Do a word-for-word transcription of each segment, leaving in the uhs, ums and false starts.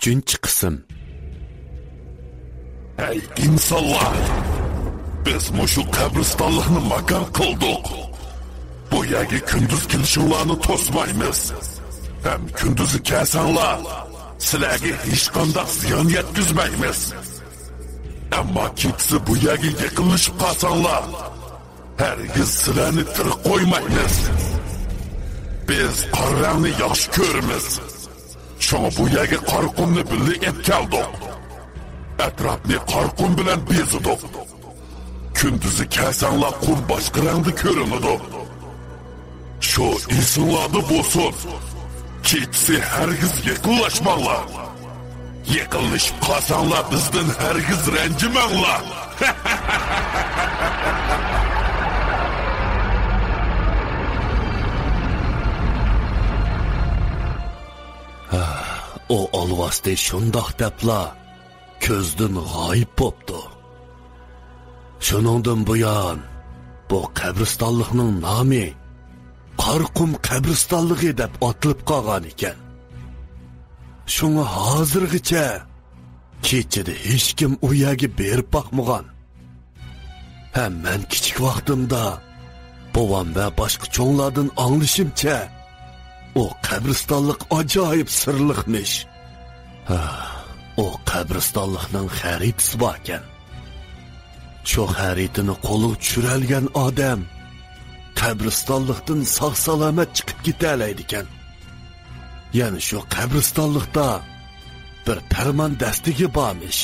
ئۈچىنچى قىسىم. ھەي ئىنسانلار! بىز مۇشۇ قەبرىستانلىقنى ماكان قىلدۇق. بۇ يەرگە كۈندۈز كېلىشىڭلارنى توسمايمىز. ھەم كۈندۈزى كەلسەڭلار، سىلەرگە ھېچقانداق زىيان يەتكۈزمەيمىز. ئەمما كېچىسى بۇ يەرگە يېقىنلىشىپ قالساڭلار، ھەرگىز سىلەرنى تىرىك قويمايمىز. بىز قارا رەڭنى ياخشى كۆرىمىز. شۇڭا بۇ يەرگە قارا قۇمنى بىللە ئېلىپ كەلدۇق. ئەتراپنى قارا قۇم بىلەن بېزىدۇق. كۈندۈزى كەلسەڭلار قۇم باشقا رەڭدە كۆرۈنىدۇ. شۇ ئېسىڭلاردا بولسۇن. كېچىسى ھەرگىز يېقىنلاشماڭلار. يېقىنلىشىپ قالساڭلار بىزدىن ھەرگىز رەنجىمەڭلار. ئۇ ئالۋاستى شۇنداق دەپلا كۆزدىن غايىب بوپتۇ. شۇنىڭدىن بۇيان بۇ قەبرىستانلىقنىڭ نامى قارا قۇم قەبرىستانلىقى دەپ ئاتىلىپ قالغان ئىكەن. شۇڭا ھازىرغىچە كېچىدە ھېچكىم ئۇ يەرگە بېرىپ باقمىغان. ھەم مەن كىچىك ۋاقتىمدا بوۋام ۋە باشقا چوڭلاردىن ئاڭلىشىمچە، ئۇ قەبرىستانلىق ئاجايىپ سىرلىقمىش. ھە، ئۇ قەبرىستانلىقنىڭ خەرىتىسى باركەن. شۇ خەرىتىنى قولغا چۈشۈرەلىگەن ئادەم قەبرىستانلىقتىن ساق-سالامەت چىقىپ كېتەلەيدىكەن. يەنە شۇ قەبرىستانلىقتا بىر پەرمان دەستىگى بارمىش.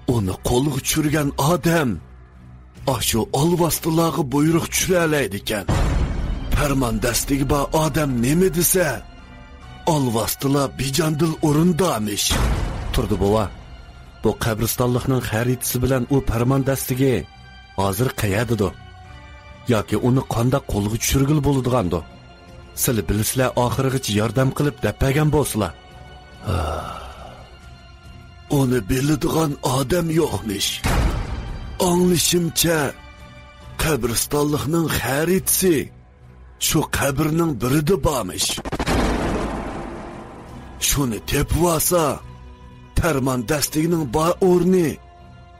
ئۇنى قولغا چۈشۈرگەن ئادەم ئاشۇ ئالۋاستىلارغا بۇيرۇق چۈشۈرەلەيدىكەن. پەرمان دەستىگى بار ئادەم نېمە دېسە، ئالۋاستىلار بىجاندىل ئورۇندامىش. تۇردى بوۋا، بۇ قەبرىستانلىقنىڭ خەرىتىسى بىلەن ئۇ پەرمان دەستىگى ھازىر قەيەردىدۇ؟ ياكى ئۇنى قانداق قولغا چۈشۈرگىلى بولىدىغاندۇ؟ سىلى بىلىسىلە ئاخىرغىچە ياردەم قىلىپ دەپ بەرگەن بولسىلا. ئۇنى بىلىدىغان ئادەم يوقمىش. ئاڭلىشىمچە، قەبرىستانلىقنىڭ خەرىتىسى شۇ قەبرىنىڭ بىرىدە بارمىش. شۇنى تېپىۋالسا، پەرمان دەستىگىنىڭ بار ئورنى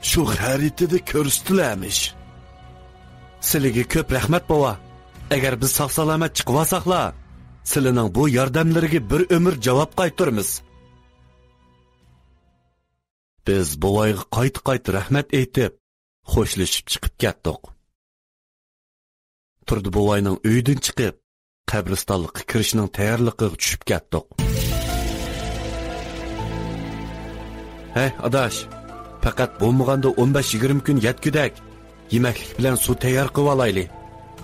شۇ خەرىتىدە كۆرسىتىلەرمىش. سىلىگە كۆپ رەھمەت، بوۋا. ئەگەر بىز ساق-سالامەت چىقىۋالساقلا، سىلىنىڭ بۇ ياردەملىرىگە بىر ئۆمۈر جاۋاب قايتۇرىمىز. بىز بوۋايغا قايتا-قايتا رەھمەت ئېيتىپ، خوشلىشىپ چىقىپ كەتتۇق. تۇردى بوۋاينىڭ ئۆيىدىن چىقىپ، قەبرىستانلىققا كىرىشنىڭ تەييارلىقىغا چۈشۈپ كەتتۇق. ھەي، ئاداش، پەقەت بولمىغاندا ئون بەش يىگىرمە كۈن يەتكۈدەك يېمەكلىك بىلەن سۇ تەييار قىلىۋالايلى.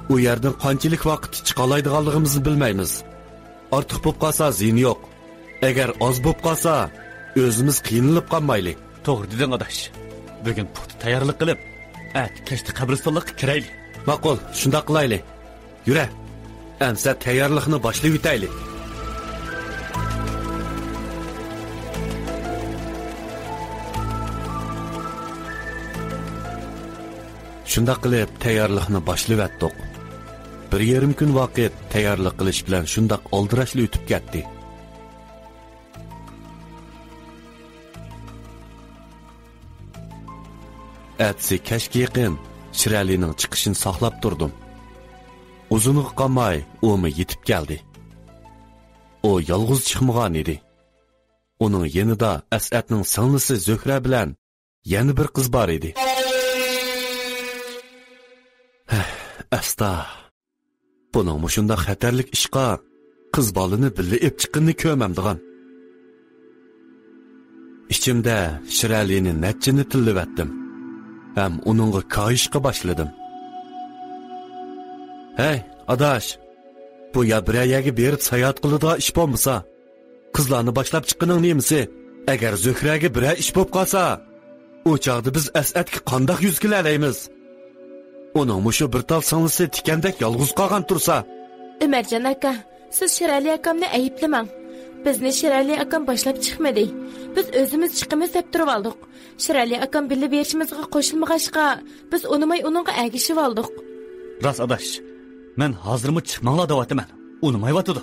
ئۇ يەردىن قانچىلىك ۋاقىتتا چىقالايدىغانلىقىمىزنى بىلمەيمىز. ئارتۇق بوپ قالسا زىيىنى يوق. ئەگەر ئاز بوپ قالسا، ئۆزىمىز قىينىلىپ قالمايلى. توغرا دېدىڭ، ئاداش. بۈگۈن پۇختا تەييارلىق قىلىپ، ئەتە كەچتە قەبرىستانلىققا كىرەيلى. ماقۇل، شۇنداق قىلايلى. يۈرە، ئەمسە تەييارلىقنى باشلىۋېتەيلى. شۇنداق قىلىپ، تەييارلىقنى باشلىۋەتتۇق. بىر يېرىم كۈن ۋاقىت تەييارلىق قىلىش بىلەن شۇنداق ئالدىراشلا ئۆتۈپ كەتتى. ئەتىسى كەچكە يېقىن شىرئەلىنىڭ چىقىشىنى ساقلاپ تۇردۇم. ئۇزۇنغا قالماي ئۇمۇ يېتىپ كەلدى. ئۇ يالغۇز چىقمىغان ئىدى. ئۇنىڭ يېنىدا ئەسئەتنىڭ سىڭلىسى زۆھرە بىلەن يەنە بىر قىز بار ئىدى. ھەھ، ئەستا، بۇنىڭ مۇشۇنداق خەتەرلىك ئىشقا قىز بالىنى بىللە ئېپ چىققىنىنى كۆرمەمدىغان. ئىچىمدە شىرئەلىنى نەچچىنى تىللىۋەتتىم ھەم ئۇنىڭغا كايىشقا باشلىدىم. ھەي، ئاداش، بۇ يا بىرەر يەرگە بېرىپ ساياھەت قىلىدىغان ئىش بولمىسا، قىزلارنى باشلاپ چىققىنىڭ نېمىسى؟ ئەگەر زۆھرەگە بىرەر ئىش بوپ قالسا، ئۇ چاغدا بىز ئەسئەتكە قانداق يۈز كېلەلەيمىز؟ ئۇنىڭ مۇشۇ بىر تال سىڭلىسى تىكەندەك يالغۇز قالغان تۇرسا. ئۆمەرجان ئاكا، سىز شىرئەلى ئاكامنى ئەيىبلىمەڭ. بىزنى شىرئەلى ئاكام باشلاپ چىقمىدى. بىز ئۆزىمىز چىقىمىز دەپ تۇرۇۋالدۇق. شىرئەلى ئاكام بىللە بېرىشىمىزغا قوشۇلمىغاچقا، بىز ئۇنىماي ئۇنىڭغا ئەگىشىۋالدۇق. راست ئاداش، مەن ھازىرمۇ چىقماڭلار دەۋاتىمەن، ئۇنىمايۋاتىدۇ.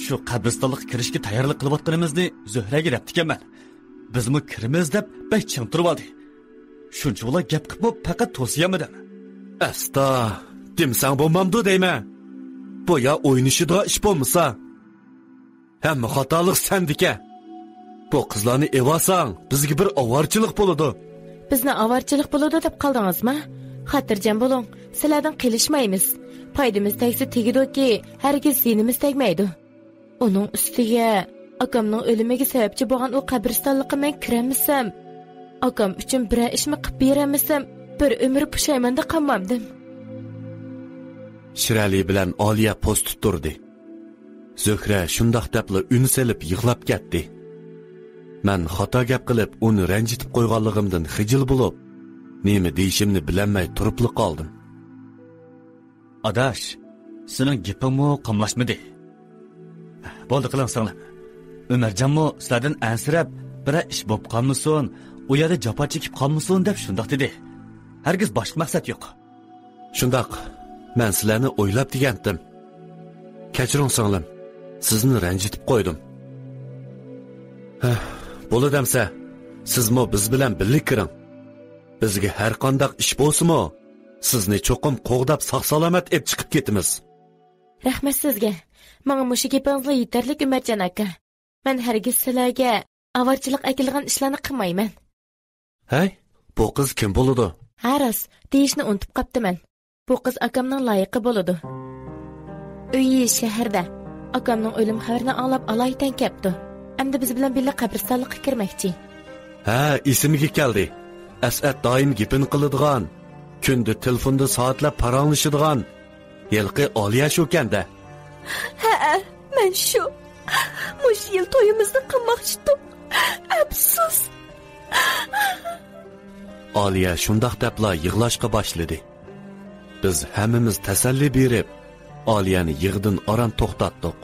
شۇ قەبرىستانلىققا كىرىشكە تەييارلىق قىلىۋاتقىنىمىزنى زۆھرەگە دەپتىكەنمەن. بىزمۇ كىرىمىز دەپ بەك چىڭ تۇرۇۋالدى. شۇنچە بولا گەپ قىپمۇ پەقەت توسۇيالمىدىم. ئەستا، دېمىسەڭ بولمامدۇ دەيمەن. بۇ يا ئوينىشىدىغان ئىش بولمىسا. ھەممە خاتالىق سەندىكەن. بۇ قىزلارنى ئېۋالساڭ، بىزگە بىر ئاۋارىچىلىق بولىدۇ. بىزنى ئاۋارىچىلىق بولىدۇ دەپ قالدىڭىزما؟ خاتىرجەم بولۇڭ، سىلەردىن قېلىشمايمىز. پايدىمىز تەگسە تېگىدۇكى، ھەرگىز زىيىنىمىز تەگمەيدۇ. ئۇنىڭ ئۈستىگە، ئاكامنىڭ ئۆلۈمىگە سەۋەبچى بولغان ئۇ قەبرىستانلىققا مەن كىرەلمىسەم، ئاكام ئۈچۈن بىرەر ئىشمۇ قىلىپ بېرەلمىسەم، بىر ئۆمۈر پۇشايماندا قالمامدىم. شىرئەلى بىلەن ئالىيە پوستتا تۇردى. زۆھرە شۇنداق دەپلا ئۈن سېلىپ يىغلاپ كەتتى. مەن خاتا گەپ قىلىپ، ئۇنى رەنجىتىپ قويغانلىقىمدىن خىجىل بولۇپ، نېمە دېيىشىمنى بىلەلمەي تۇرۇپلا قالدىم. ئاداش، سېنىڭ گېپىڭمۇ قاملاشمىدى. بولدى، قىلىڭ سىڭلىم. ئۆمەرجانمۇ سىلەردىن ئەنسىرەپ، بىرەر ئىش بولۇپ قالمىسۇن، ئۇ يەردە جاپا چېكىپ قالمىسۇن دەپ شۇنداق دېدى. ھەرگىز باشقا مەقسەت يوق. شۇنداق، مەن سىلەرنى ئويلاپ دېگەنتىم. كەچۈرۈڭ سىڭلىم، سىزنى رەنجىتىپ قويدۇم. ھە، بولىدۇ ئەمسە، سىزمۇ بىز بىلەن بىللە كىرىڭ. بىزگە ھەر قانداق ئىش بولسىمۇ، سىزنى چوقۇم قوغداپ ساق-سالامەت ئېپ چىقىپ كېتىمىز. رەھمەت سىزگە. ماڭا مۇشۇ گېپىڭىزلا يېتەرلىك، ئۆمەرجان ئاكا. مەن ھەرگىز سىلەرگە ئاۋارىچىلىق ئەكېلىدىغان ئىشلارنى قىلمايمەن. ھەي، بۇ قىز كىم بولىدۇ؟ ھە راست، دېيىشنى ئۇنتۇپ قاپتىمەن. بۇ قىز ئاكامنىڭ لايىقى بولىدۇ. ئۆيى شەھەردە. ئاكامنىڭ ئۆلۈم خەۋىرىنى ئاڭلاپ ئالايىتەن كەپتۇ. ئەمدى بىز بىلەن بىللە قەبرىستانلىققا كىرمەكچى. ھە، ئېسىمگە كەلدى. ئەسئەت دائىم گېپىنى قىلىدىغان، كۈندە تېلېفوندا سائەتلەپ پاراڭلىشىدىغان ھېلىقى ئالىيە شۇكەن-دە. ھەئە، مەن شۇ. مۇشۇ يىل تويىمىزنى قىلماقچىتۇق. ئەپسۇس. ئالىيە شۇنداق دەپلا يىغلاشقا باشلىدى. بىز ھەممىمىز تەسەللى بېرىپ، ئالىيەنى يىغىدىن ئاران توختاتتۇق.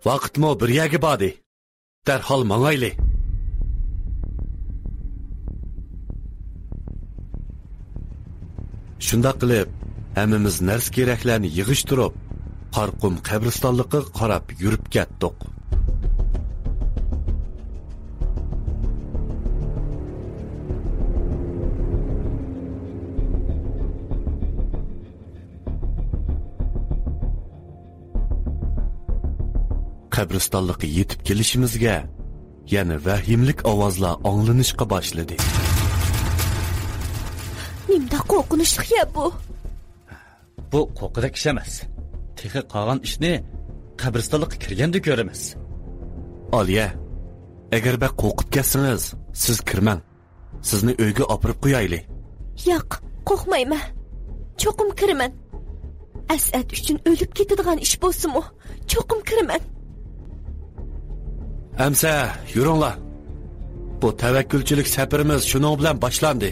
ۋاقىتمۇ بىر يەرگە باردى. دەرھال ماڭايلى. شۇنداق قىلىپ، ھەممىمىز نەرسە-كېرەكلەرنى يىغىشتۇرۇپ، قارقۇم قەبرىستانلىقىغا قاراپ يۈرۈپ كەتتۇق. قەبرىستانلىققا يېتىپ كېلىشىمىزگە، يەنە ۋەھىمىلىك ئاۋازلار ئاڭلىنىشقا باشلىدى. نېمانداق قورقۇنچلۇق يەر بۇ؟ بۇ قورقىدەك ئىش ئەمەس. تېخى قالغان ئىشنى قەبرىستانلىققا كىرگەندە كۆرىمىز. ئالىيە، ئەگەر بەك قورقۇپ كەتسىڭىز، سىز كىرمەڭ. سىزنى ئۆيگە ئاپىرىپ قويايلى. ياق، قورقمايمەن. چوقۇم كىرىمەن. ئەسئەت ئۈچۈن ئۆلۈپ كېتىدىغان ئىش بولسىمۇ، چوقۇم كىرىمەن. ئەمسە، يۈرۈڭلار. بۇ تەۋەككۈلچىلىك سەپىرىمىز شۇنىڭ بىلەن باشلاندى.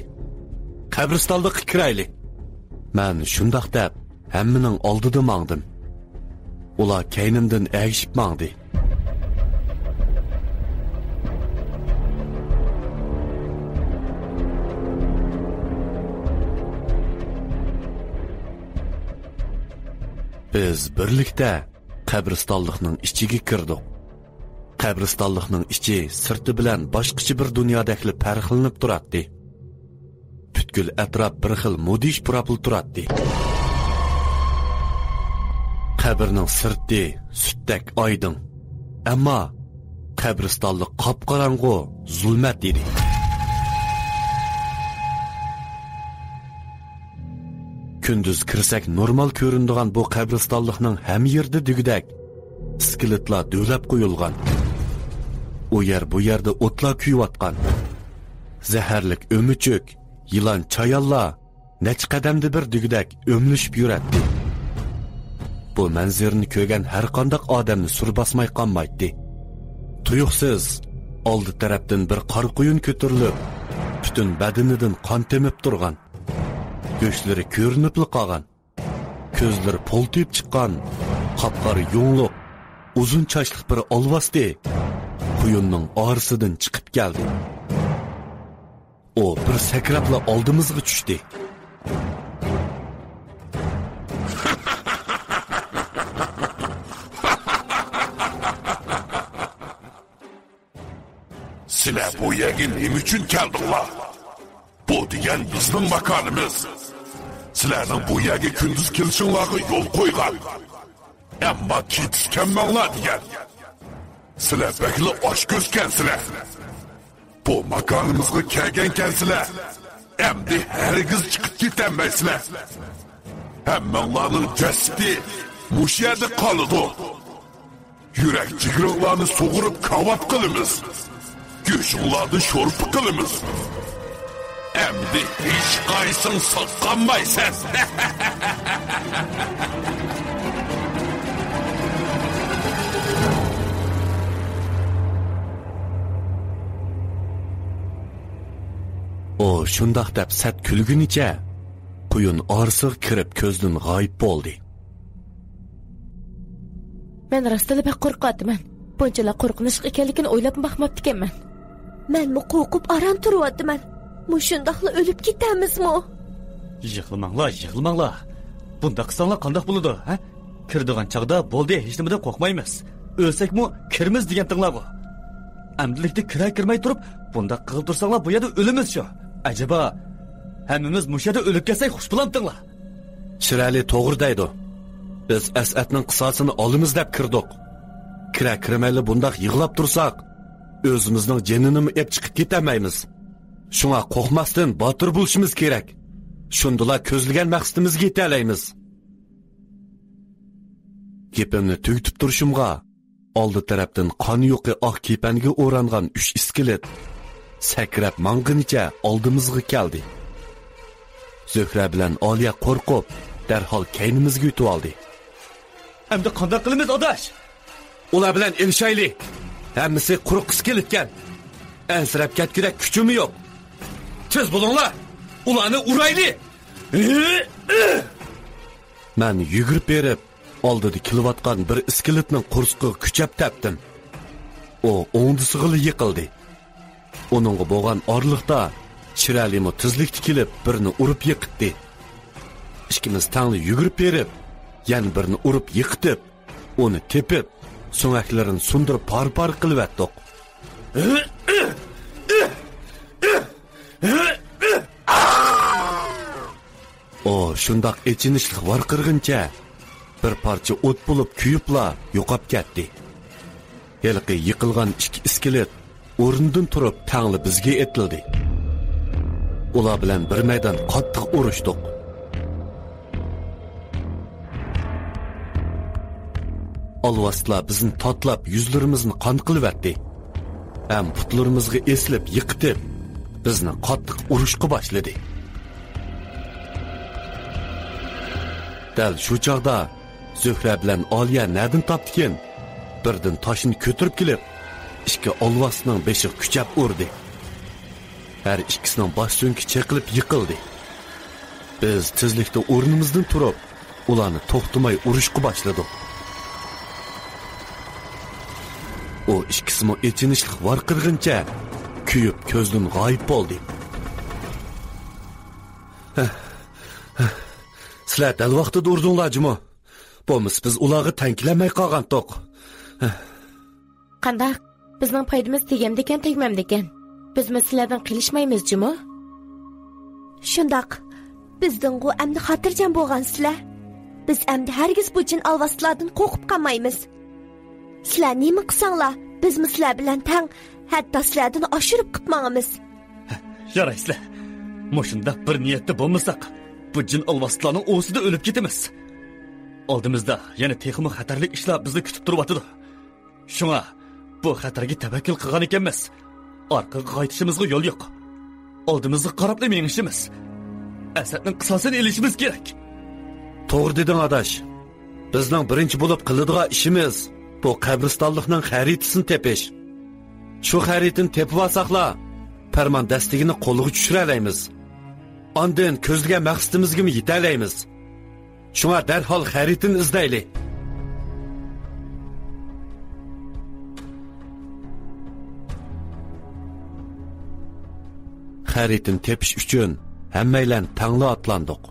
قەبرىستانلىققا كىرەيلى. مەن شۇنداق دەپ، ھەممىنىڭ ئالدىدا ماڭدىم. ئۇلار كەينىمدىن ئەگىشىپ ماڭدى. بىز بىرلىكتە قەبرىستانلىقنىڭ ئىچىگە كىردۇق. قەبرىستانلىقنىڭ ئىچى سىرتى بىلەن باشقىچە بىر دۇنيادەكلا پەرقلىنىپ تۇراتتى. پۈتكۈل ئەتراپ بىر خىل مۇدھىش پۇراپلا تۇراتتى. قەبرىنىڭ سىرتى سۈتتەك ئايدىڭ. ئەمما قەبرىستانلىق قاپقاراڭغۇ زۇلمەت ئىدى. كۈندۈز كىرسەك نورمال كۆرۈنىدىغان بۇ قەبرىستانلىقنىڭ ھەممە يېرىدە دېگۈدەك ئىسكىلىتلار دۆۋىلەپ قويۇلغان. ئۇ يەر بۇ يەردە ئوتلار كۆيۈۋاتقان. زەھەرلىك ئۆمۈچۈك، يىلان، چايانلار نەچچە قەدەمدە بىر دېگۈدەك ئۆمىلىشىپ يۈرەتتى. بۇ مەنزىرىنى كۆرگەن ھەرقانداق ئادەمنى سۈر باسماي قالمايتتى. تۇيۇقسىز ئالدى تەرەپتىن بىر قارا قۇيۇن كۆتۈرۈلۈپ، پۈتۈن بەدىنىدىن قان تېمىپ تۇرغان. گۆشلىرى كۆرۈنۈپلا قالغان. كۆزلىرى پولتىيىپ چىققان، قاپقارا يۇڭلۇق، ئۇزۇن چاچلىق بىر ئالۋاستى قۇيۇننىڭ ئارىسىدىن چىقىپ كەلدى. ئۇ بىر سەكرەپلا ئالدىمىزغا چۈشتى. سىلەر بۇ يەرگە نېمە ئۈچۈن كەلدىڭلار؟ بۇ دېگەن بىزنىڭ ماكانىمىز. سىلەرنىڭ بۇ يەرگە كۈندۈز كېلىشىڭلارغا يول قويغان. ئەمما كېتىشكەنمەڭلار دېگەن. سىلەر بەكلا ئاچكۆزكەنسىلەر. بۇ ماكانىمىزغا كەلگەنكەنسىلەر. ئەمدى ھەرگىز چىقىپ كېتەلمەيسىلەر. ھەممەڭلارنىڭ جەسىتى مۇشۇ يەردە قالىدۇ. يۈرەك جىگىرىڭلارنى سۇغۇرۇپ كاۋاپ قىلىمىز. گۆشۈڭلارنى شورپا قىلىمىز. ئەمدى ھېچقايسىڭ ساققانمايسەن. ئۇ شۇنداق دەپ سەت كۈلگىنىچە قۇيۇن ئارىسىغا كىرىپ كۆزدىن غايىب بولدى. مەن راستلا بەك قورقاتتىمەن. بۇنچىلا قورقۇنچلۇق ئىكەنلىكىنى ئويلاپمۇ باقماپتىكەنمەن. مەنمۇ قورقۇپ ئاران تۇرۇۋاتىمەن. مۇشۇنداقلا ئۆلۈپ كېتەمىزمۇ؟ يىغلىماڭلار، يىغلىماڭلار. بۇنداق قىلساڭلار قانداق بولىدۇ، ھە؟ كىرىدىغان چاغدا بولدى، ھېچنېمىدىن قورقمايمىز. ئۆلسەكمۇ كىرىمىز دېگەنتىڭلارغۇ. ئەمدىلىكتە كىرە كىرمەي تۇرۇپ، بۇنداق قىلىپ تۇرساڭلار بۇ يەردە ئۆلىمىز شۇ. ئەجەبا، ھەممىمىز مۇشۇ يەردە ئۆلۈپ كەتسەك خۇش بولامتىڭلار؟ شىرئەلى توغرا دەيدۇ. بىز ئەسئەتنىڭ قىساسىنى ئالىمىز دەپ كىردۇق. كىرە كىرمەيلا بۇنداق يىغلاپ تۇرساق، ئۆزىمىزنىڭ جېنىنىمۇ ئېپ چىقىپ كېتەلمەيمىز. شۇڭا قورقماستىن باتۇر بولۇشىمىز كېرەك. شۇندىلا كۆزلىگەن مەقسىتىمىزگە يېتەلەيمىز. گېپىمنى تۈگىتىپ تۇرۇشۇمغا، ئالدى تەرەپتىن قان يۇقى ئاق كېپەنگە ئورانغان ئۈچ ئىسكىلىت سەكرەپ ماڭغىنىچە ئالدىمىزغا كەلدى. زۆھرە بىلەن ئالىيە قورقۇپ، دەرھال كەينىمىزگە يۆتۈۋالدى. ئەمدى قانداق قىلىمىز، ئاداش؟ ئۇلار بىلەن ئېلىشايلى. ھەممىسى قۇرۇق ئىسكىلىتكەن. ئەنسىرەپ كەتكۈدەك كۈچىمۇ يوق. تېز بولۇڭلار، ئۇلارنى ئۇرايلى. مەن يۈگۈرۈپ بېرىپ، ئالدىدا كېلىۋاتقان بىر ئىسكىلىتنىڭ قورسىقىغا كۈچەپ تەپتىم. ئۇ ئوڭدىسىغىلا يىقىلدى. ئۇنىڭغا بولغان ئارىلىقتا شىرئەلىمۇ تېزلىكتە كېلىپ، بىرنى ئۇرۇپ يىقىتتى. ئىككىمىز تەڭلا يۈگۈرۈپ بېرىپ، يەنە بىرنى ئۇرۇپ يىقىتىپ، ئۇنى تېپىپ، سۆڭەكلىرىنى سۇندۇرۇپ پارە-پارە قىلىۋەتتۇق. ئۇ شۇنداق ئېچىنىشلىق ۋارقىرىغىنىچە بىر پارچە ئوت بولۇپ كۆيۈپلا يوقاپ كەتتى. ھېلىقى يىقىلغان ئىككى ئىسكىلىت ئورنىدىن تۇرۇپ تەڭلا بىزگە ئېتىلدى. ئۇلار بىلەن بىر مەيدان قاتتىق ئۇرۇشتۇق. ئالۋاستىلار بىزنى تاتىلاپ يۈزلىرىمىزنى قان قىلىۋەتتى. ھەم پۇتلىرىمىزغا ئېسىلىپ يىقىتىپ، بىزنى قاتتىق ئۇرۇشقا باشلىدى. دەل شۇ چاغدا زۆھرە بىلەن ئالىيە نەدىن تاپتىكىن، بىردىن تاشنى كۆتۈرۈپ كېلىپ، ئىككى ئالۋاستىنىڭ بېشىغا كۈچەپ ئۇردى. ھەر ئىككىسىنىڭ باش سۆڭىكى چېقىلىپ يىقىلدى. بىز تېزلىكتە ئورنىمىزدىن تۇرۇپ، ئۇلارنى توختىماي ئۇرۇشقا باشلىدۇق. ئۇ ئىككىسىمۇ ئېچىنىشلىق ۋارقىرىغىنىچە كۆيۈپ كۆزدىن غايىب بولدى. سىلەر دەل ۋاقتىدا ئۇردۇڭلار جۇمۇ. بولمىسا بىز ئۇلارغا تەڭ كېلەلمەي قالغانتۇق. قانداق؟ بىزنىڭ پايدىمىز تېگەمدىكەن، تەگمەمدىكەن؟ بىزمۇ سىلەردىن قېلىشمايمىز جۇمۇ. شۇنداق. بىزدىنغۇ ئەمدى خاتىرجەم بولغانسىلەر. بىز ئەمدى ھەرگىز بۇ جىن ئالۋاستىلاردىن قورقۇپ قالمايمىز. سىلەر نېمە قىلساڭلار، بىزمۇ سىلەر بىلەن تەڭ، ھەتتا سىلەردىن ئاشۇرۇپ قىپ ماڭىمىز. يارايسىلەر. مۇشۇنداق بىر نىيەتتە بولمىساق، بۇ جىن ئالۋاستىلارنىڭ ئۇۋىسىدا ئۆلۈپ كېتىمىز. ئالدىمىزدا يەنە تېخىمۇ خەتەرلىك ئىشلار بىزنى كۈتۈپ تۇرۇۋاتىدۇ. شۇڭا بۇ خەتەرگە تەۋەككۈل قىلغان ئىكەنمىز. ئارقىغا قايتىشىمىزغا يول يوق. ئالدىمىزغا قاراپلا مېڭىشىمىز. ئەسەتنىڭ قىساسىنى ئېلىشىمىز كېرەك. توغرا دېدىڭ، ئاداش. بىزنىڭ بىرىنچى بولۇپ قىلىدىغان ئىشىمىز بۇ قەبرىستانلىقنىڭ خەرىتىسىنى تېپىش. شۇ خەرىتىنى تېپىۋالساقلا، پەرمان دەستىگىنى قولغا چۈشۈرەلەيمىز. ئاندىن كۆزلىگەن مەقسىتىمىزگىمۇ يېتەلەيمىز. شۇڭا دەرھال خەرىتىنى ئىزدەيلى. خەرىتىنى تېپىش ئۈچۈن ھەممەيلەن تەڭلا ئاتلاندۇق.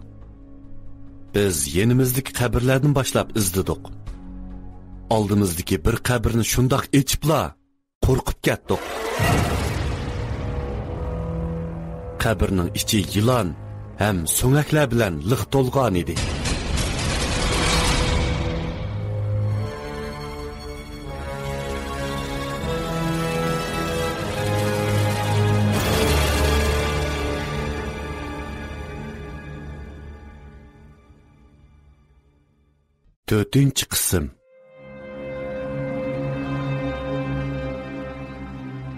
بىز يېنىمىزدىكى قەبرىلەردىن باشلاپ ئىزدىدۇق. ئالدىمىزدىكى بىر قەبرىنى شۇنداق ئېچىپلا، قورقۇپ كەتتۇق. قەبرىنىڭ ئىچى يىلان ھەم سۆڭەكلەر بىلەن لىق تولغان ئىدى. تۆتىنچى قىسىم.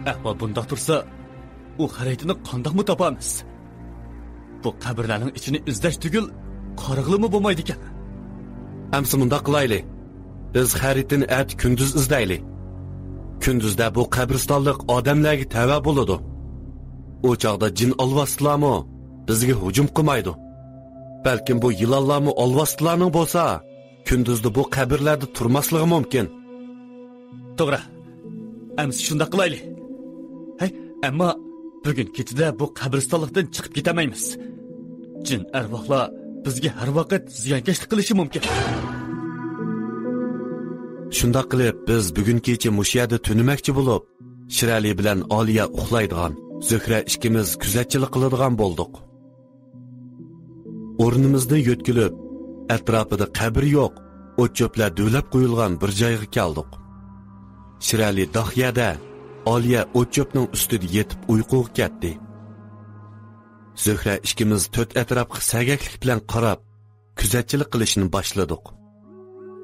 ئەھۋال بۇنداق تۇرسا، ئۇ خەرىتىنى قانداقمۇ تاپارمىز؟ بۇ قەبرىلەرنىڭ ئىچىنى ئىزدەش تۈگۈل، قارىغىلىمۇ بولمايدىكەن. ئەمسە مۇنداق قىلايلى. بىز خەرىتىنى ئەتە كۈندۈز ئىزدەيلى. كۈندۈزدە بۇ قەبرىستانلىق ئادەملەرگە تەۋە بولىدۇ. ئۇ چاغدا جىن ئالۋاستىلارمۇ بىزگە ھۇجۇم قىلمايدۇ. بەلكىم بۇ يىلانلارمۇ ئالۋاستىلارنىڭ بولسا، كۈندۈزدە بۇ قەبرىلەردە تۇرماسلىقى مۇمكىن. توغرا. ئەمسە شۇنداق قىلايلى. ھەي، ئەمما بۈگۈن كېچىدە بۇ قەبرىستانلىقتىن چىقىپ كېتەلمەيمىز. جىن ئەرۋاھلار بىزگە ھەر ۋاقىت زىيانكەشلىك قىلىشى مۇمكىن. شۇنداق قىلىپ، بىز بۈگۈن كېچە مۇشۇ يەردە تۈنىمەكچى بولۇپ، شىرئەلى بىلەن ئالىيە ئۇخلايدىغان، زۆھرە ئىككىمىز كۆزەتچىلىك قىلىدىغان بولدۇق. ئورنىمىزدىن يۆتكىلىپ، ئەتراپىدا قەبرە يوق، ئوت-چۆپلەر دۆۋىلەپ قويۇلغان بىر جايغا كەلدۇق. شىرئەلى داخ يەردە، ئالىيە ئوت-چۆپنىڭ ئۈستىدە يېتىپ ئۇيقۇغا كەتتى. زۆھرە ئىككىمىز تۆت ئەتراپقا سەگەكلىك بىلەن قاراپ، كۆزەتچىلىك قىلىشنى باشلىدۇق.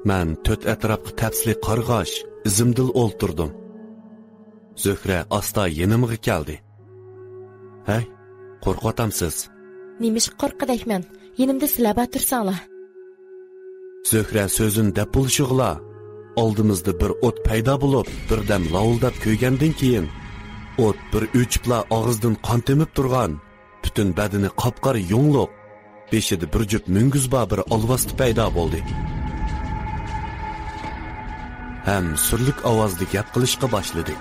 مەن تۆت ئەتراپقا تەپسىلىي قارىغاچ، ئىزىمدىلا ئولتۇردۇم. زۆھرە ئاستا يېنىمغا كەلدى. ھەي، قورقۇۋاتامسىز؟ نېمىشقا قورققۇدەكمەن؟ يېنىمدا سىلەر بار تۇرساڭلار. زۆھرە سۆزىنى دەپ بولۇشىغىلا، ئالدىمىزدا بىر ئوت پەيدا بولۇپ، بىردەم لاۋۇلداپ كۆيگەندىن كېيىن، ئوت بىر ئۆچۈپلا ئاغزىدىن قان تېمىپ تۇرغان، پۈتۈن بەدىنى قاپقارا يۇڭلۇق، بېشىدا بىر جۈپ مۈڭگۈز بار بىر ئالۋاستى پەيدا بولدى. ھەم سۈرلۈك ئاۋازدا گەپ قىلىشقا باشلىدى.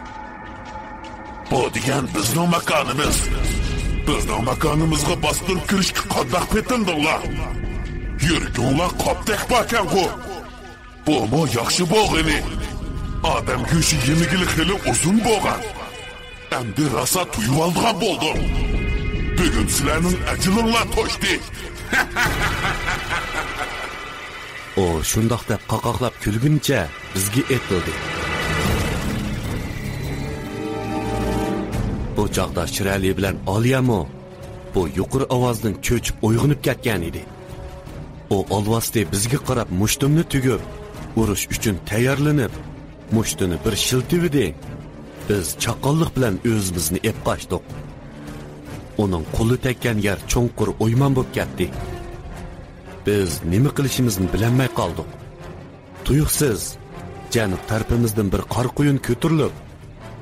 بۇ دېگەن بىزنىڭ ماكانىمىز. بىزنىڭ ماكانىمىزغا باستۇرۇپ كىرىشكە قانداق پېتىندىڭلار؟ يۈرىكىڭلار قاپتەك باركەنغۇ؟ بۇمۇ ياخشى بولغىنى. ئادەم گۆشى يېمىگىلى خېلى ئۇزۇن بولغان. ئەمدى راسا تۇيۇۋالىدىغان بولدۇم. بۈگۈن سىلەرنىڭ ئەجىلىڭلار توشتى. ئۇ شۇنداق دەپ قاقاقلاپ كۈلگىنىچە بىزگە ئېتىلدى. بۇ چاغدا شىرئەلى بىلەن ئالىيەمۇ بۇ يۇقىرى ئاۋازدىن چۆچۈپ ئويغىنىپ كەتكەن ئىدى. ئۇ ئالۋاستى بىزگە قاراپ مۇشتۇمنى تۈگۈپ، ئۇرۇش ئۈچۈن تەييارلىنىپ، مۇشتىنى بىر شىلتىۋىدى. بىز چاققانلىق بىلەن ئۆزىمىزنى ئېپ قاچتۇق. ئۇنىڭ قولى تەگكەن يەر چوڭقۇر ئويمان بولۇپ كەتتى. بىز نېمە قىلىشىمىزنى بىلەلمەي قالدۇق. تۇيۇقسىز جەنۇب تەرىپىمىزدىن بىر قارا قۇيۇن كۆتۈرۈلۈپ،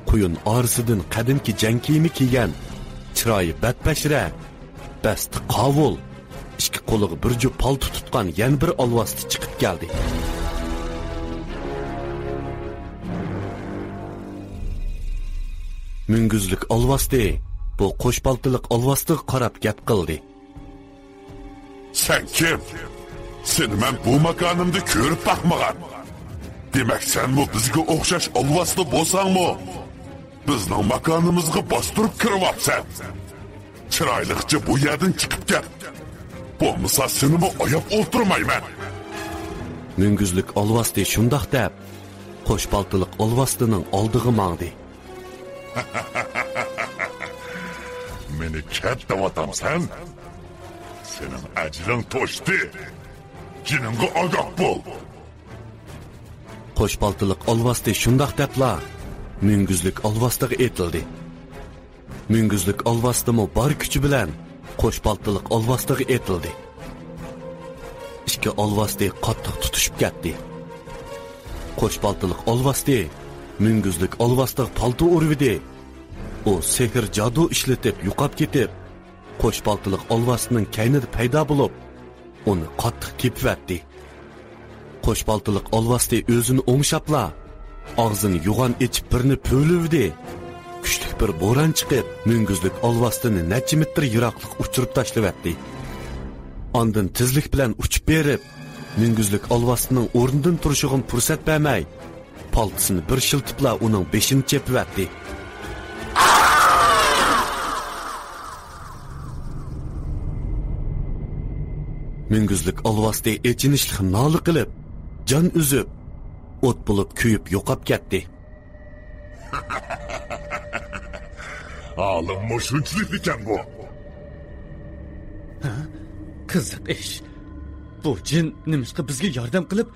قۇيۇن ئارىسىدىن قەدىمكى جەڭ كىيىمى كىيگەن، چىرايى بەتبەشىرە، بەستى قاۋۇل، ئىككى قولىغا بىر جۈپ پالتا تۇتقان يەنە بىر ئالۋاستى چىقىپ كەلدى. مۈڭگۈزلۈك ئالۋاستى بۇ قوش پالتىلىق ئالۋاستىغا قاراپ گەپ قىلدى. سەن كىم؟ سېنى مەن بۇ ماكانىمدا كۆرۈپ باقمىغان. دېمەك، سەنمۇ بىزگە ئوخشاش ئالۋاستى بولساڭمۇ، بىزنىڭ ماكانىمىزغا باستۇرۇپ كىرىۋاپسەن. چىرايلىقچە بۇ يەردىن چىقىپ كەت. بولمىسا سېنىمۇ ئاياپ ئولتۇرمايمەن. مۈڭگۈزلۈك ئالۋاستى شۇنداق دەپ، قوش پالتىلىق ئالۋاستىنىڭ ئالدىغا ماڭدى. مېنى كەت دەۋاتامسەن؟ سېنىڭ ئەجىلىڭ توشتى. جېنىڭغا ئاگاھ بول. قوش پالتىلىق ئالۋاستى شۇنداق دەپلا، مۈڭگۈزلۈك ئالۋاستىغا ئېتىلدى. مۈڭگۈزلۈك ئالۋاستىمۇ بار كۈچى بىلەن قوش پالتىلىق ئالۋاستىغا ئېتىلدى. ئىككى ئالۋاستى قاتتىق تۇتۇشۇپ كەتتى. قوش پالتىلىق ئالۋاستى مۈڭگۈزلۈك ئالۋاستىغا پالتا ئۇرۇۋىدى. ئۇ سېھىر جادۇ ئىشلىتىپ يوقاپ كېتىپ، قوش پالتىلىق ئالۋاستىنىڭ كەينىدە پەيدا بولۇپ، ئۇنى قاتتىق تېپىۋەتتى. قوش پالتىلىق ئالۋاستى ئۆزىنى ئوڭشاپلا، ئاغزىنى يوغان ئېچىپ بىرنى پۈۋلىۋىدى. كۈچلۈك بىر بوران چىقىپ، مۈڭگۈزلۈك ئالۋاستىنى نەچچە مېتىر يىراقلىققا ئۇچۇرۇپ تاشلىۋەتتى. ئاندىن تېزلىك بىلەن ئۇچۇپ بېرىپ، مۈڭگۈزلۈك ئالۋاستىنىڭ ئورنىدىن تۇرۇشىغىمۇ پۇرسەت بەرمەي، پالتىسىنى بىر شىلتىپلا ئۇنىڭ بېشىنى چېپىۋەتتى. مۈڭگۈزلۈك ئالۋاستى ئېچىنىشلىق نالە قىلىپ، جان ئۈزۈپ، ئوت بولۇپ كۆيۈپ يوقاپ كەتتى. ھالىڭمۇ شۇنچىلىك ئىكەنغۇ؟ ھە؟ قىزىق ئىش. بۇ جىن نېمىشقا بىزگە ياردەم قىلىپ،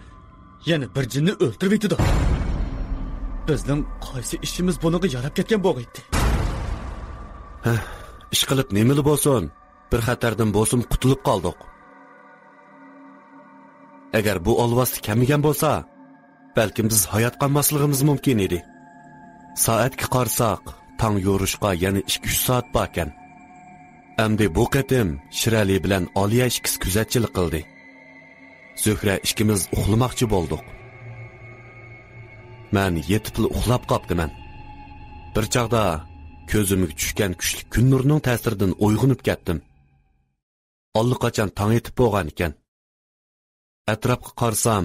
يەنە بىر جىننى ئۆلتۈرۈۋېتىدۇ؟ بىزنىڭ قايسى ئىشىمىز بۇنىڭغا ياراپ كەتكەن بولغىيتتى؟ ھە، ئىشقىلىپ نېمىلا بولسۇن، بىر خەتەردىن بولسىمۇ قۇتۇلۇپ قالدۇق. ئەگەر بۇ ئالۋاستى كەلمىگەن بولسا، بەلكىم بىز ھايات قالماسلىقىمىز مۇمكىن ئىدى. سائەتكە قارىساق، تاڭ يورۇشقا يەنە ئىككى-ئۈچ سائەت باركەن. ئەمدى بۇ قېتىم شىرئەلى بىلەن ئالىيە ئىككىسى كۆزەتچىلىك قىلدى. زۆھرە ئىككىمىز ئۇخلىماقچى بولدۇق. مەن يېتىپلا ئۇخلاپ قاپتىمەن. بىر چاغدا كۆزۈمگە چۈشكەن كۈچلۈك كۈن نۇرىنىڭ تەسىرىدىن ئويغىنىپ كەتتىم. ئاللىقاچان تاڭ ئېتىپ بولغان ئىكەن. ئەتراپقا قارىسام،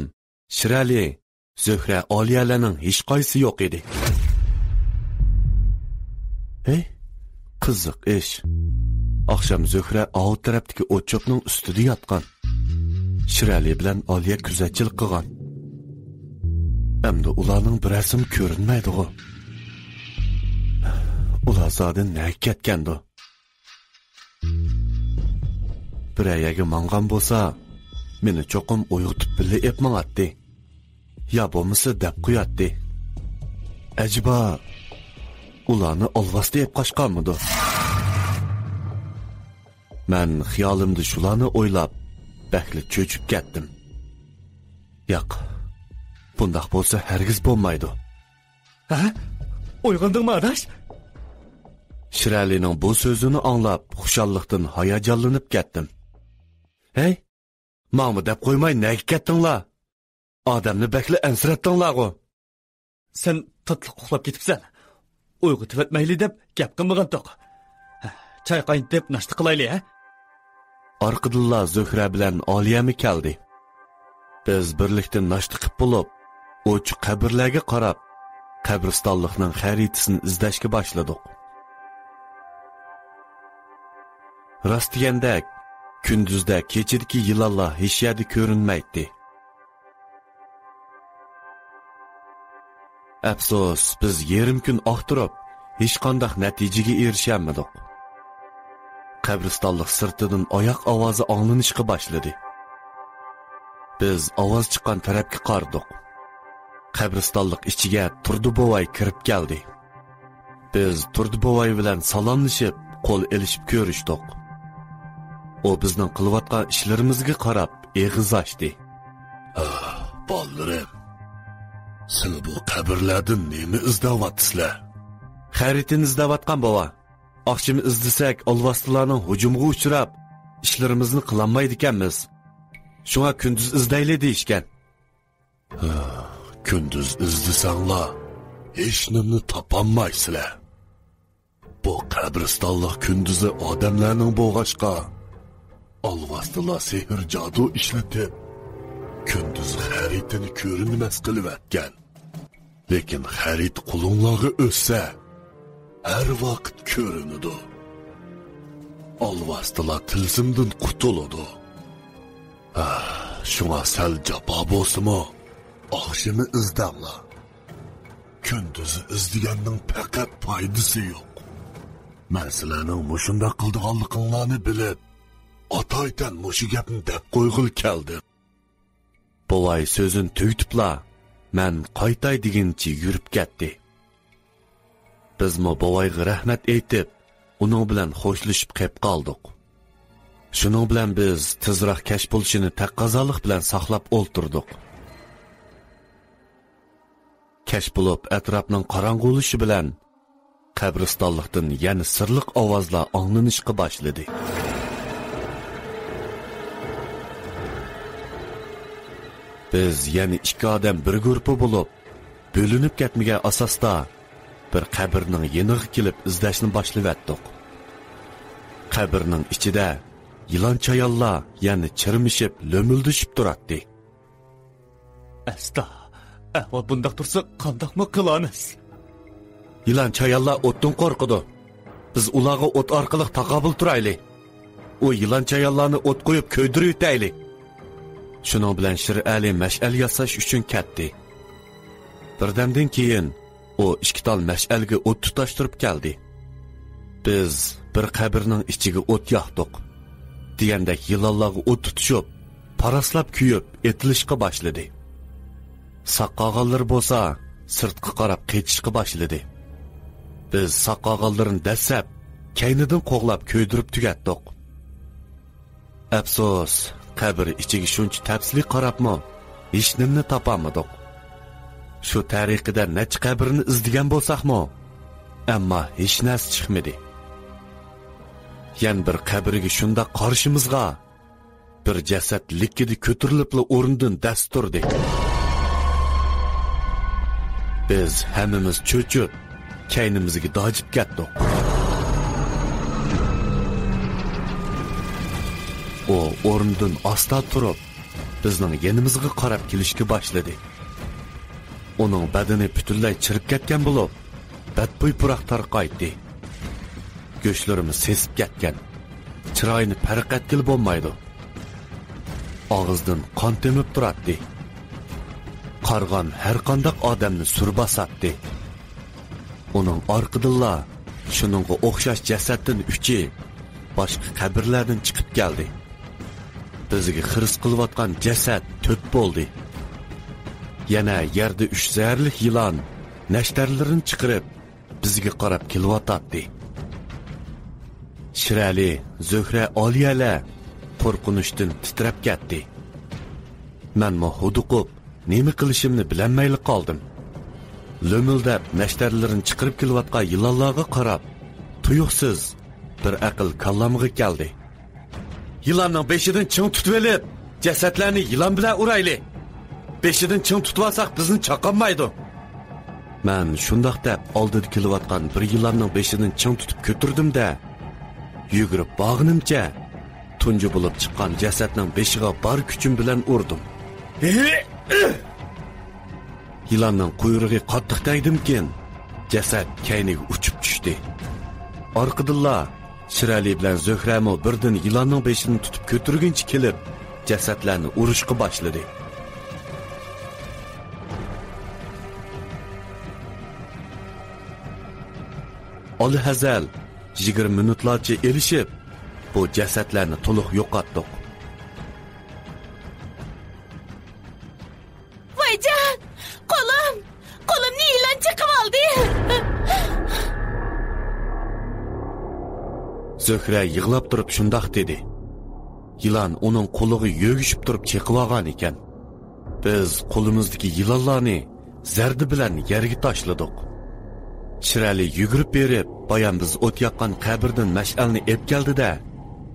شىرئەلى، زۆھرە، ئالىيەلەرنىڭ ھېچقايسىسى يوق ئىدى. ھەي، قىزىق ئىش. ئاخشام زۆھرە ئاۋۇ تەرەپتىكى ئوت-چۆپنىڭ ئۈستىدە ياتقان. شىرئەلى بىلەن ئالىيە كۆزەتچىلىك قىلغان. ئەمدى ئۇلارنىڭ بىرەرسىمۇ كۆرۈنمەيدىغۇ. ئۇلار زادى نەگە كەتكەندۇ؟ بىرەر يەرگە ماڭغان بولسا، مېنى چوقۇم ئويغىتىپ بىللە ئېپ ماڭاتتى. يا بولمىسا دەپ قوياتتى. ئەجەبا، ئۇلارنى ئالۋاستى ئېپ قاچقانمىدۇ؟ مەن خىيالىمدا شۇلارنى ئويلاپ، بەكلا چۆچۈپ كەتتىم. ياق، بۇنداق بولسا ھەرگىز بولمايدۇ. ھە؟ ئويغاندىڭمۇ، ئاداش؟ شىرئەلىنىڭ بۇ سۆزىنى ئاڭلاپ، خۇشاللىقتىن ھاياجانلىنىپ كەتتىم. ھەي، ماڭىمۇ دەپ قويماي نەگە كەتتىڭلار؟ ئادەمنى بەكلا ئەنسىرەتتىڭلارغۇ. سەن تاتلىق ئۇخلاپ كېتىپسەن. ئويغىتىۋەتمەيلى دەپ گەپ قىلمىغانتۇق. چاي قاينىتىپ ناشتا قىلايلى، ھە؟ ئارقىدىنلا زۆھرە بىلەن ئالىيەمۇ كەلدى. بىز بىرلىكتە ناشتا قىپ بولۇپ، ئوچۇق قەبرىلەرگە قاراپ، قەبرىستانلىقنىڭ خەرىتىسىنى ئىزدەشكە باشلىدۇق. راست دېگەندەك، كۈندۈزدە كېچىدىكى يىلانلار ھېچ يەردە كۆرۈنمەيتتى. ئەپسۇس، بىز يېرىم كۈن ئاختۇرۇپ، ھېچقانداق نەتىجىگە ئېرىشەلمىدۇق. قەبرىستانلىق سىرتىدىن ئاياق ئاۋازى ئاڭلىنىشقا باشلىدى. بىز ئاۋاز چىققان تەرەپكە قارىدۇق. قەبرىستانلىق ئىچىگە تۇردى بوۋاي كىرىپ كەلدى. بىز تۇردى بوۋاي بىلەن سالاملىشىپ، قول ئېلىشىپ كۆرۈشتۇق. ئۇ بىزنىڭ قىلىۋاتقان ئىشلىرىمىزغا قاراپ ئېغىز ئاچتى. ھا، بالىلىرىم، سىلە بۇ قەبرىلەردىن نېمە ئىزدەۋاتىسىلەر؟ خەرىتىنى ئىزدەۋاتقان، بوۋا. ئاخشىمى ئىزدىسەك، ئالۋاستىلارنىڭ ھۇجۇمىغا ئۇچراپ، ئىشلىرىمىزنى قىلالمايدىكەنمىز. شۇڭا كۈندۈز ئىزدەيلى دېيىشكەن. ھا، كۈندۈز ئىزدىسەڭلار، ھېچنېمىنى تاپالمايسىلەر. بۇ قەبرىستانلىق كۈندۈزى ئادەملەرنىڭ بولغاچقا، ئالۋاستىلار سېھىر-جادۇ ئىشلىتىپ، كۈندۈز خەرىتىنى كۆرۈنمەس قىلىۋەتكەن. لېكىن خەرىتە قولۇڭلارغا ئۆتسە، ھەر ۋاقىت كۆرۈنىدۇ. ئالۋاستىلار تىلسىمدىن قۇتۇلىدۇ. ھا، شۇڭا سەل جاپا بولسىمۇ، ئاخشىمى ئىزدەڭلار. كۈندۈزى ئىزدىگەننىڭ پەقەت پايدىسى يوق. مەن سىلەرنىڭ مۇشۇنداق قىلىدىغانلىقىڭلارنى بىلىپ، ئاتايتەن مۇشۇ گەپنى دەپ قويغىلى كەلدىم. بوۋاي سۆزىنى تۈگىتىپلا، مەن قايتاي دېگىنىچە يۈرۈپ كەتتى. بىزمۇ بوۋايغا رەھمەت ئېيتىپ، ئۇنىڭ بىلەن خوشلىشىپ قېپ قالدۇق. شۇنىڭ بىلەن بىز تېزراق كەچ بولۇشىنى تەقەززالىق بىلەن ساقلاپ ئولتۇردۇق. كەچ بولۇپ، ئەتراپنىڭ قاراڭغۇلىشى بىلەن قەبرىستانلىقتىن يەنە سىرلىق ئاۋازلار ئاڭلىنىشقا باشلىدى. بىز يەنە ئىككى ئادەم بىر گۇرۇپپا بولۇپ، بۆلۈنۈپ كەتمىگەن ئاساستا بىر قەبرىنىڭ يېنىغا كېلىپ ئىزدەشنى باشلىۋەتتۇق. قەبرىنىڭ ئىچىدە يىلان چايانلار يەنە چىرمىشىپ، لۆمۈلدىشىپ تۇراتتى. ئەستا، ئەھۋال بۇنداق تۇرسا قانداقمۇ قىلارمىز؟ يىلان چايانلار ئوتتىن قورقىدۇ. بىز ئۇلارغا ئوت ئارقىلىق تاقابىل تۇرايلى. ئۇ يىلان چايانلارنى ئوت قويۇپ كۆيدۈرۈۋېتەيلى. شۇنىڭ بىلەن شىرئەلى مەشئەل ياساش ئۈچۈن كەتتى. بىردەمدىن كېيىن ئۇ ئىككى تال مەشئەلگە ئوت تۇتاشتۇرۇپ كەلدى. بىز بىر قەبرىنىڭ ئىچىگە ئوت ياقتۇق. دېگەندەك يىلانلارغا ئوت تۇتۇشۇپ، پاراسلاپ كۆيۈپ ئېتىلىشقا باشلىدى. ساق قالغانلىرى بولسا سىرتقا قاراپ قېچىشقا باشلىدى. بىز ساق قالغانلىرىنى دەسسەپ، كەينىدىن قوغلاپ كۆيدۈرۈپ تۈگەتتۇق. ئەپسۇس، قەبرە ئىچىگە شۇنچە تەپسىلىي قاراپمۇ، ھېچنېمىنى تاپالمىدۇق. شۇ تەرىقىدە نەچچە قەبرىنى ئىزدىگەن بولساقمۇ، ئەمما ھېچنەرسە چىقمىدى. يەنە بىر قەبرىگە شۇنداق قارىشىمىزغا، بىر جەسەت لىككىدە كۆتۈرۈلۈپلا ئورنىدىن دەس تۇردى. بىز ھەممىمىز چۆچۈپ، كەينىمىزگە داجىپ كەتتۇق. ئۇ ئورنىدىن ئاستا تۇرۇپ، بىزنىڭ يېنىمىزغا قاراپ كېلىشكە باشلىدى. ئۇنىڭ بەدىنى پۈتۈنلەي چىرىپ كەتكەن بولۇپ، بەتبۇي پۇراق تارقايتتى. گۆشلىرىمۇ سېسىپ كەتكەن. چىرايىنى پەرق ئەتكىلى بولمايدۇ. ئاغزىدىن قان تېمىپ تۇراتتى. قارغان ھەرقانداق ئادەمنى سۈر باساتتى. ئۇنىڭ ئارقىدىنلا شۇنىڭغا ئوخشاش جەسەتتىن ئۈچى باشقا قەبرىلەردىن چىقىپ كەلدى. بىزگە خىرىس قىلىۋاتقان جەسەت تۆت بولدى. يەنە يەردە ئۈچ زەھەرلىك يىلان نەشتەرلىرىنى چىقىرىپ، بىزگە قاراپ كېلىۋاتاتتى. شىرئەلى، زۆھرە، ئالىيەلەر قورقۇنچتىن تىترەپ كەتتى. مەنمۇ ھودۇقۇپ، نېمە قىلىشىمنى بىلەلمەيلا قالدىم. لۆمۈلدەپ نەشتەرلىرىنى چىقىرىپ كېلىۋاتقان يىلانلارغا قاراپ، تۇيۇقسىز بىر ئەقىل كاللامغا كەلدى. يىلاننىڭ بېشىدىن چىڭ تۇتۇۋېلىپ، جەسەتلەرنى يىلان بىلەن ئۇرايلى. بېشىدىن چىڭ تۇتۇۋالساق، بىزنى چاقالمايدۇ. مەن شۇنداق دەپ، ئالدىدا كېلىۋاتقان بىر يىلاننىڭ بېشىدىن چىڭ تۇتۇپ كۆتۈردۈم-دە، يۈگۈرۈپ بارغىنىمچە، تۇنجى بولۇپ چىققان جەسەتنىڭ بېشىغا بار كۈچۈم بىلەن ئۇردۇم. يىلاننىڭ قۇيرۇقى قاتتىق تەگدىمكىن، جەسەت كەينىگە ئۇچۇپ چۈشتى. ئارقىدىنلا شىرئەلى بىلەن زۆھرەمۇ بىردىن يىلاننىڭ بېشىنى تۇتۇپ كۆتۈرگۈنچە كېلىپ، جەسەتلەرنى ئۇرۇشقا باشلىدى. ئالىھەزەل يىگىرمە مىنۇتلارچە ئېلىشىپ، بۇ جەسەتلەرنى تولۇق يوقاتتۇق. ۋايجان! قولۇم! قولۇمنى يىلان چېقىۋالدى! زۆھرە يىغلاپ تۇرۇپ شۇنداق دېدى. يىلان ئۇنىڭ قولىغا يۆگىشىپ تۇرۇپ چېقىۋالغان ئىكەن. بىز قولىمىزدىكى يىلانلارنى زەردە بىلەن يەرگە تاشلىدۇق. شىرئەلى يۈگۈرۈپ بېرىپ، بايام بىز ئوت ياققان قەبرىدىن مەشئەلنى ئېپ كەلدى-دە،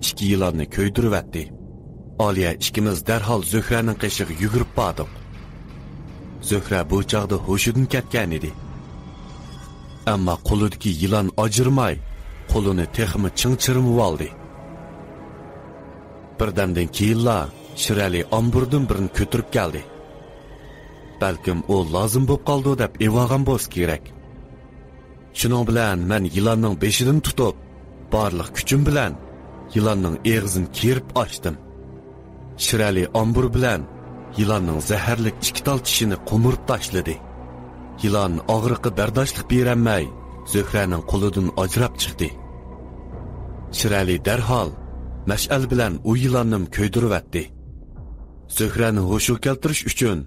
ئىككى يىلاننى كۆيدۈرۈۋەتتى. ئالىيە ئىككىمىز دەرھال زۆھرەنىڭ قېشىغا يۈگۈرۈپ باردۇق. زۆھرە بۇ چاغدا ھوشىدىن كەتكەنىدى. ئەمما قولىدىكى يىلان ئاجرىماي، قولىنى تېخىمۇ چىڭ چىرمىۋالدى. بىردەمدىن كېيىنلا شىرئەلى ئامبۇردىن بىرنى كۆتۈرۈپ كەلدى. بەلكىم ئۇ لازىم بولۇپ قالىدۇ دەپ ئېلىۋالغان بولسا كېرەك. شۇنىڭ بىلەن مەن يىلاننىڭ بېشىدىن تۇتۇپ، بارلىق كۈچۈم بىلەن يىلاننىڭ ئېغىزىنى كېرىپ ئاچتىم. شىرئەلى ئامبۇر بىلەن يىلاننىڭ زەھەرلىك ئىككى تال چىشىنى قومۇرۇپ تاشلىدى. يىلان ئاغرىققا بەرداشلىق بېرەلمەي، زۆھرەنىڭ قولىدىن ئاجراپ چىقتى. شىرئەلى دەرھال مەشئەل بىلەن ئۇ يىلاننىمۇ كۆيدۈرۈۋەتتى. زۆھرەنى ھوشىغا كەلتۈرۈش ئۈچۈن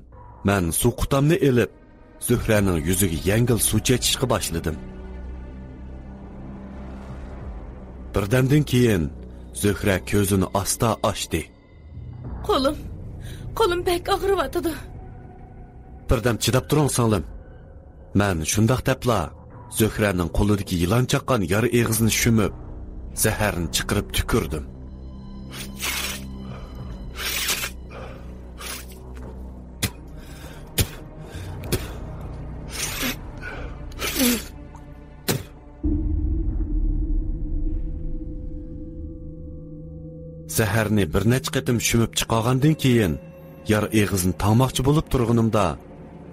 مەن سۇ قۇتامنى ئېلىپ، زۆھرەنىڭ يۈزىگە يەڭگىل سۇ چېچىشقا باشلىدىم. بىردەمدىن كېيىن زۆھرە كۆزىنى ئاستا ئاچتى. قولۇم، قولۇم بەك ئاغرىۋاتىدۇ. بىردەم چىداپ تۇرۇڭ، سىڭلىم. مەن شۇنداق دەپلا زۆھرەنىڭ قولىدىكى يىلان چاققان يارا ئېغىزىنى شۈمۈپ، زەھەرنى چىقىرىپ تۈكۈردۈم. زەھەرنى بىر نەچچە قېتىم شۈمۈپ چىقارغاندىن كېيىن، يارا ئېغىزىنى تاڭماقچى بولۇپ تۇرغىنىمدا،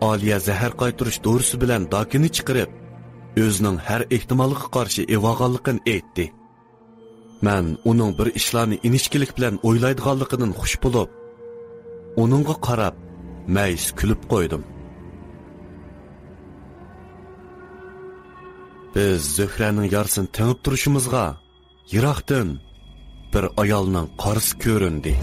ئالىيە زەھەر قايتۇرۇش دورىسى بىلەن داكىنى چىقىرىپ، ئۆزىنىڭ ھەر ئېھتىمالغا قارشى ئېلىۋالغانلىقىنى ئېيتتى. مەن ئۇنىڭ بىر ئىشلارنى ئىنچىكىلىك بىلەن ئويلايدىغانلىقىدىن خۇش بولۇپ، ئۇنىڭغا قاراپ مەيۈس كۈلۈپ قويدۇم. بىز زۆھرەنىڭ يارىسىنى تېڭىپ تۇرۇشىمىزغا، يىراقتىن بىر ئايالنىڭ قارىسى كۆرۈندى.